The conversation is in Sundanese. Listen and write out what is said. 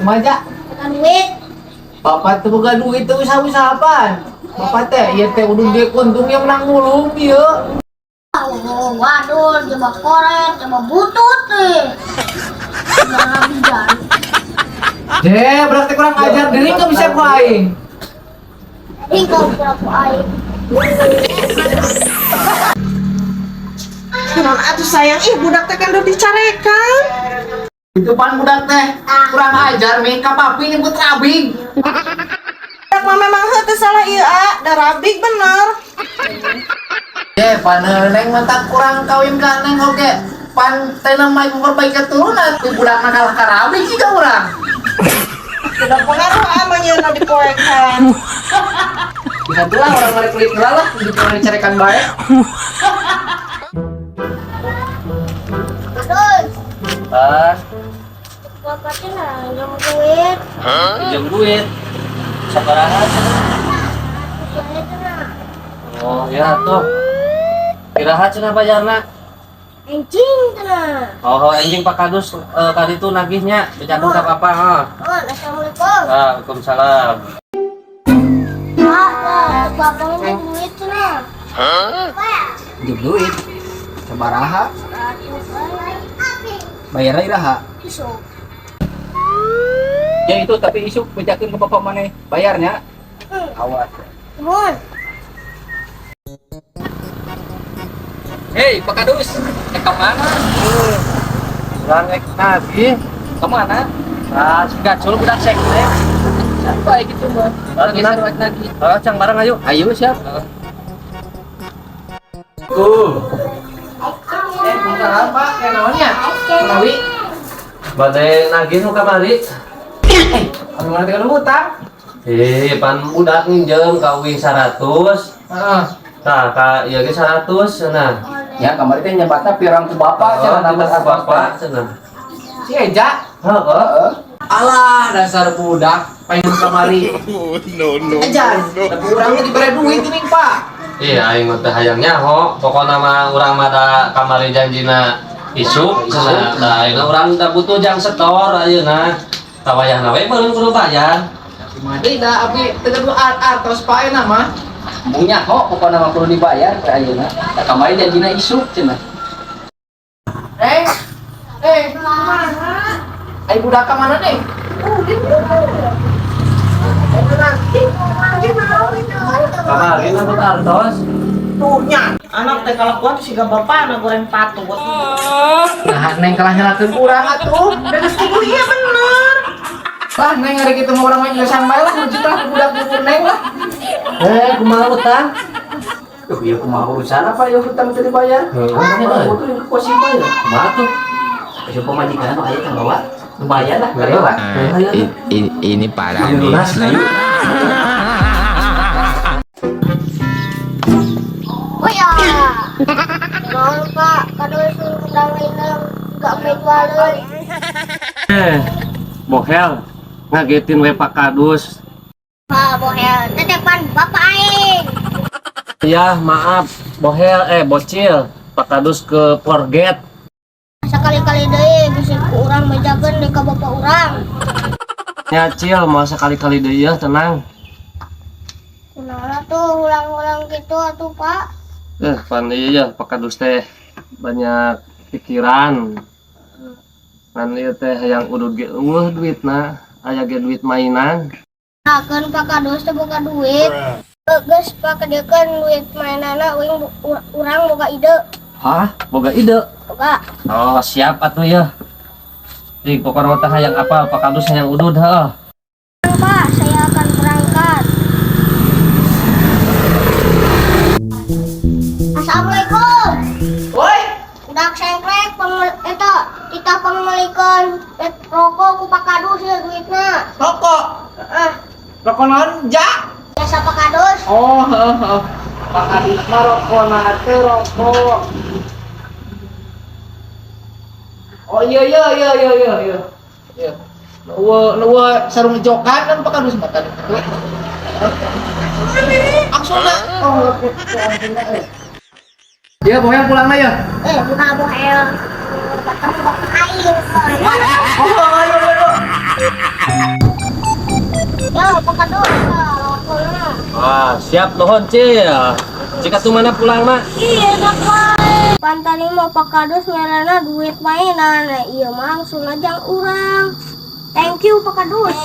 Kumaha? Bukan duit. Bapak teu boga duit teu usaha-usahaan. Bapak teh ieu teh udun duit untung yang menang mulung ieu. Oh, waduh, coba korek, coba butut nih. Jangan bijan. Je, berarti kurang ajar diri nggak bisa ku aing. Ini kau berapa aing? Kunaon atuh sayang, ih budak teh kan udah dicarekan. Itu pan budak teh kurang ajar nih ka papi nyebut rabing. Budak mah memang heuh teu salah ieu a, da rabig bener. Je, pan neng mentak kurang kawin ka neng oge. Pan teh mah memperbaiki keturunan, ti budak mah kalah ka rabing sih ka urang. Tidak pengaruh ah mah nyeuna dipoekan. Bisa tuh lah orang mereka kulit lah, di dicarekan bae. Terus, Pas, bapak teh jam duit. pinjam duit. Sabaraha cenah? Usianya cenah. Oh, ya tuh. Iraha cenah bayarna? Anjing cenah. Oh, anjing Pak Kadus kali itu nagihnya, bejakeun ka Bapak, heeh. Oh, assalamualaikum. Waalaikumsalam. Pak, bapak minjem duit cenah. Pinjam duit. Sabaraha? Bayarna iraha? Isuk. Ya itu tapi isuk bejakeun ke bapak maneh bayarnya. Awas. Mun. Hei, Pak Kadus, ke mana? Urang rek nagih. Ke mana? Ah, si gacul budak sekte. Siapa gitu mah? Lagi seru lagi. Oh, cang bareng ayo. Ayo siap. Tuh. Salam Pak, kayak naonnya? Menawi. Bade nagih nu kamari. Anu mana teh hutang? Eh, pan budak nginjem ka uing 100. Heeh. Tah, ka ieu ge 100 cenah. Ya kamari teh nyebatna pirang ku bapak cenah Oh, nambah ku bapak cenah. Si Eja. Heeh. Alah, dasar budak pengen kamari. No, no. Ejan, tapi urang mah dibere duit ini, Pak. Iya, aing mah teh hayang nyaho. Pokona mah urang mah da kamari janjina isuk cenah. Da ayeuna urang da butuh jang setor ayeuna. Tawayahna we meureun kudu bayar. Kumaha deui da abi teu gaduh artos Pak ayeuna mah. Embung nyaho pokona mah kudu dibayar ke ayeuna. Da kamari janjina isuk cenah. Eh, kemana? Ai budak ka mana nih? Kamari nambut artos. Tuh nya, anak teh kalakuan siga bapana goreng patut. Nah, neng kalah nyalakeun urang atuh. Da geus kudu iya bener. Lah, neng hari kitu mah urang mah geus bae lah meujeuh lah budak buku neng lah. Eh, kumaha utang? Duh, ieu kumaha urusan apa ya hutang teu dibayar? Heeh. Butuh ku si bayar. Kumaha tuh? Aya pamajikan nu aya tang bawa. Lumayan lah karyawan. Ini parah nih. Lunas lah yuk. Oh ya. Mohon Pak, kadus urang minum gak jualan. Eh, bohel ngagetin we Pak Kadus. Pak bohel, tetepan bapak aing. Ya, maaf, bohel bocil. Pak Kadus ke forget. Sekali-kali deui bisi ku urang mejakeun deui ka bapak urang. Ya, Cil, mau sekali-kali deui ya, tenang. Kunaon tuh ulang-ulang gitu atuh Pak. Pan iya ya, Pak Kadus teh banyak pikiran. Pan ieu teh hayang udud ge eueuh duitna, aya ge duit mainan. Keun Pak Kadus teh boga duit. Geus Pak kedekeun duit mainanna uing urang boga ide. Hah? Boga ide. Boga. Oh, siap atuh ya. Ih, pokoknya mah teh hayang apa, Pak Kadus hayang udud heuh. Pak, saya akan berangkat. Assalamualaikum. Woi, Udah sengklek eta kita pangmelikeun rokok ku Pak Kadus ya duitna. rokok. Heeh. Rokok naon, Ja? Jasa Pak Kadus. Oh, heeh, heeh. Pak Kadus mah rokok teh rokok. Oh iya iya iya iya iya iya. Iya. Nuwa sarung jokan kan Pak Kadus mah tadi. Angsuna. Oh, ya, bohel pulang lah ya. Buka bohel. Ketemu bapak aing. Oh, ayo ayo. Ayo. Ya, Pak Kadus, rokokna. Ah, siap nuhun, Cil. Jika tuh mana pulang, Mak? Iya, enak wae. Pan tadi mah Pak Kadus merena duit mainan. Nah, iya mah langsung aja urang. Thank you, Pak Kadus.